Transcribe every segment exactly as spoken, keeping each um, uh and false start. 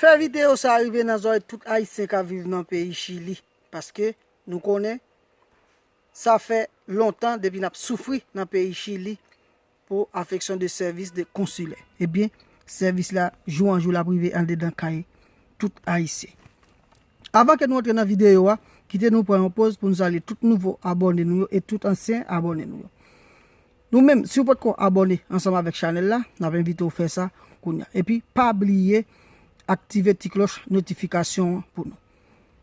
Fè videyo sa rive nan zòrèy tout Ayisyen k ap viv nan peyi Chili, paske nou konnen sa fè lontan depi n ap soufri nan peyi Chili pou afeksyon de sèvis de konsilè. Ebyen, sèvis la jou an jou l ap rive andedan kay tout Ayisyen. Avan ke nou antre nan videyo a, kite nou pran yon poz pou nou salye tout nouvo abòne nou yo e tout ansyen abòne nou yo. Nou menm, si w potko abòne ansanm avèk chanèl la, n ap envite w fè sa kounye a. Epi, pa bliye aktive ti klòch notifikasyon an pou nou.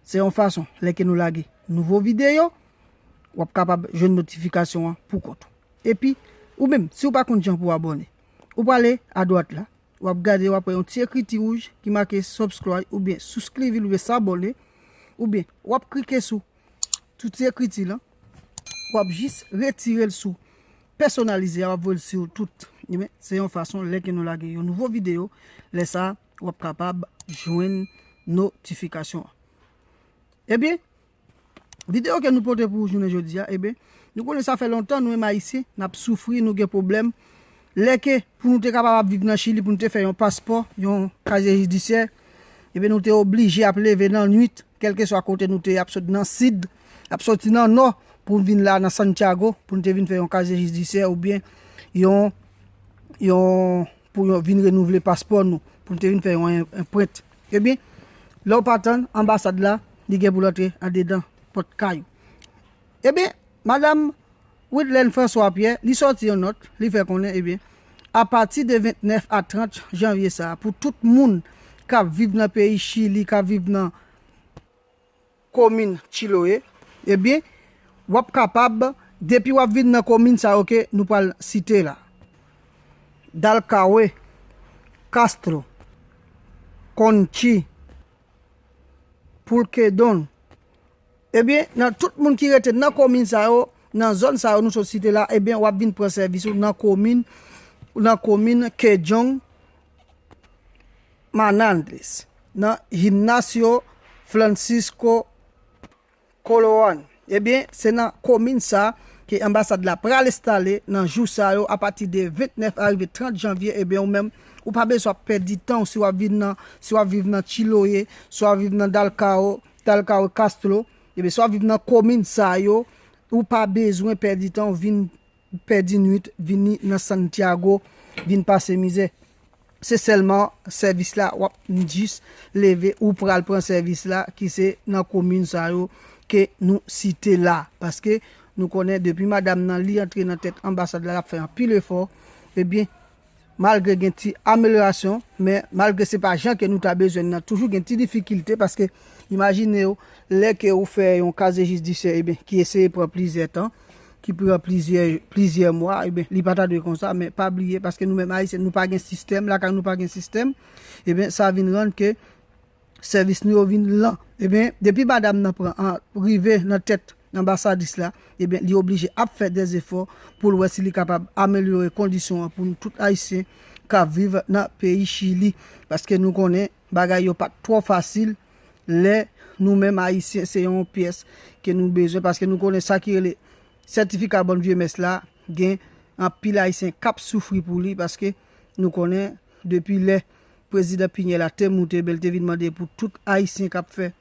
Se yon fason, lè ke nou lage nouvo videyo, w ap kapab jwenn notifikasyon an pou kont ou. Epi, ou menm, si w pa konn jan pou w abòne, ou prale adwat la, w ap gade, w ap wè yon ti ekriti wouj ki make subscribe oubyen souskrivil oubyen sabòne, oubyen w ap klike sou sou ti ekriti lan, w ap jis retire l sou pèsonalize a, w ap voye l sou tout. Ebyen, se yon fason, lè ke nou lage yon nouvo videyo, lè sa a, w ap kapab jwenn notifikasyon an. Ebyen, videyo ke nou pote pou ou jounen jodi a, ebyen, nou konnen sa fè lontan, nou menm Ayisyen, n ap soufri, nou gen pwoblèm. Lè ke, pou nou te kapab ap viv nan Chili, pou nou te fè yon paspò, yon kazye jidisyè, ebyen, nou te oblije ap leve nan nwit, kèlkeswa kote nou te ye, ap sot nan sid, ap soti nan nò, pou n vin la nan Santiago, pou n te vin fè yon kazye jidisyè oubyen yon, yon, pou yon vin renouvle paspò nou, pou n te vin fè yon en-, enprent. Ebyen, lè w pa tann, anbasad la, li gen pou l antre andedan pòt kay ou. Ebyen, madanm Widlène François Pierre, li sòti yon nòt, li fè konnen, ebyen, apati de vennèf a trant janvye sa a, pou tout moun k ap viv nan peyi Chili, k ap viv nan komin Chiloé, ebyen, w ap kapab, depi w ap vin nan komin sa yo ke nou pral site la, Dalcaue, Castro, Conchi, Pulquedón, ebyen, nan tout moun ki rete nan komin sa yo, nan zòn sa yo nou sot site la, ebyen, w ap vin pran sèvis ou nan komin, nan komin Quellón Manantiales, nan Gimnasio Francisco Coloane. Ebyen, se nan komin sa ke anbasad la pral enstale nan jou sa yo, apati de vennèf arive trant janvye, ebyen, ou menm, ou pa bezwen ap pèdi tan w si w ap vin nan, si w ap viv nan Chiloé, si w ap viv nan Dalcao, Dalcao Castro, ebyen, si w ap viv nan komin sa yo, ou pa bezwen pèdi tan w vin pèdi nwit, vini nan Santiago, vin pase mizè. Se sèlman sèvis la, w ap jis leve, ou pral pran sèvis la, ki se nan komin sa yo ke nou site la. Paske nou konnen depi madanm nan li antre nan tèt anbasad la, l ap fè anpil efò. Ebyen, malgre gen ti amelyorasyon, men malgre se pa jan ke nou ta bezwen nan, toujou gen ti difikilte, paske imajine w, lè ke ou fè yon kazye jidisyè, ebyen, ki eseye pran plizyè tan, ki pran plizyè, plizyè mwa, ebyen, li pa ta dwe konsa, men pa bliye, paske nou menm Ayisyen, nou pa gen sistèm, lakay nou pa gen sistèm, ebyen, sa vin rann ke sèvis nou yo vin lan. Ebyen, depi madanm nan pran, an, rive nan tèt anbasadris la, ebyen, li oblije ap fè dèzefò pou l wè si li kapab amelyore kondisyon an pou nou tout Ayisyen k ap viv nan peyi Chili. Paske nou konnen bagay yo pa t twò fasil lè nou menm Ayisyen se yon pyès ke nou bezwen, paske nou konnen sa ki rele sètifika bòn vye mès la, gen anpil Ayisyen k ap soufri pou li, paske nou konnen depi lè prezidan Piñera te moute, ben, l te vin mande pou tout Ayisyen k ap fè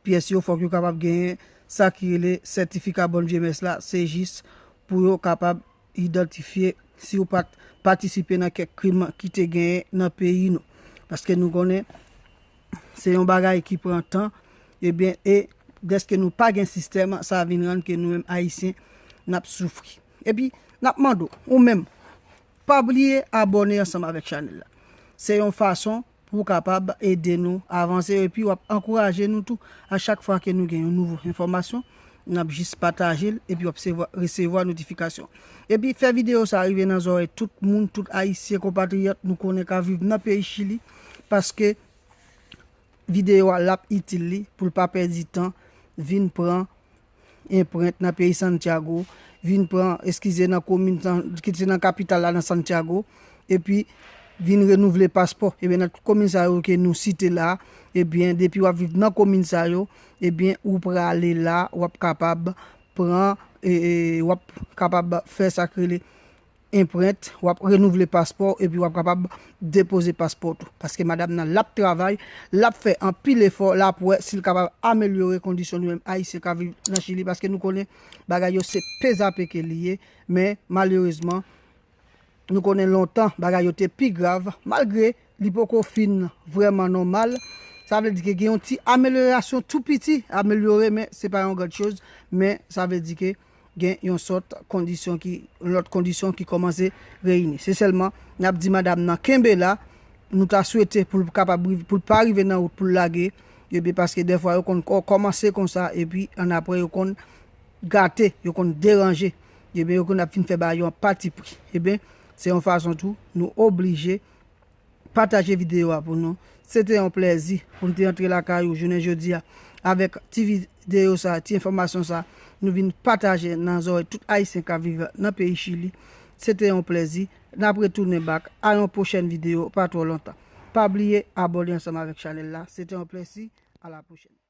pyès yo, fòk yo kapab genyen sa ki rele sètifika bòn vye mès la, se jis pou yo kapab idantifye si w pa t patisipe nan kèk krim ki te genyen nan peyi nou. Paske nou konnen se yon bagay ki pran tan, ebyen, e dèske nou pa gen sistèm, sa vin rann ke nou menm Ayisyen, n ap soufri. Epi, n ap mande w, ou menm, pa bliye abòne ansanm avèk chanèl la. Se yon fason pou w kapab ede nou avanse, epi w ap ankouraje nou tou a chak fwa ke nou gen yon nouvo enfòmasyon, n ap jis pataje l, epi w ap sevwa-, resevwa notifikasyon. Epi fè videyo sa rive nan zòrèy tout moun, tout Ayisyen, konpatriyòt nou konnen k ap viv nan peyi Chili, paske videyo a l ap itil li, pou l pa pèdi tan, vin pran enprent nan peyi Santiago, vin pran, eskize, nan komin San-, ki se nan kapital la, nan Santiago, epi vin renouvle paspò. Ebyen, nan tout komin sa yo ke nou site la, ebyen, depi w ap viv nan komin sa yo, ebyen, ou prale la, w ap kapab pran, e, e, w ap kapab fè sa k rele enprent, w ap renouvle paspò, epi w ap kapab depoze paspò tou. Paske madanm nan l ap travay, l ap fè anpil efò, l ap wè si l kapab amelyore kondisyon nou menm Ayisyen k ap viv nan Chili, paske nou konnen bagay yo se pezape ke li ye, men malerezman, nou konnen lontan bagay yo te pi grav, malgre li poko fin vrèman nòmal. Sa vle di ke gen yon ti amelyorasyon tou piti, amelyore, men se pa yon gran choz, men sa vle di ke gen yon sòt kondisyon ki, lòt kondisyon ki kòmanse reyini. Se sèlman, n ap di madanm nan kenbe la, nou ta swete pou l kapab rive, pou l pa rive nan wout pou l lage, ebyen paske dèfwa yo konn kò-, kòmanse konsa, epi annapre yo konn gate, yo konn deranje, ebyen yo konn ap fin fè bagay yo an pati pri. Ebyen, se yon fason tou, nou oblije pataje videyo a pou nou. Se te yon plèzi pou n te antre lakay ou jounen jodi a avèk ti videyo sa, ti enfòmasyon sa, nou vin pataje nan zòrèy tout Ayisyen k ap viv nan peyi Chili. Se te yon plèzi. N ap retounen back a yon pwochèn videyo pa twò lontan. Pa bliye abòne ansanm avèk chanèl la. Se te yon plèzi. A la pwochèn.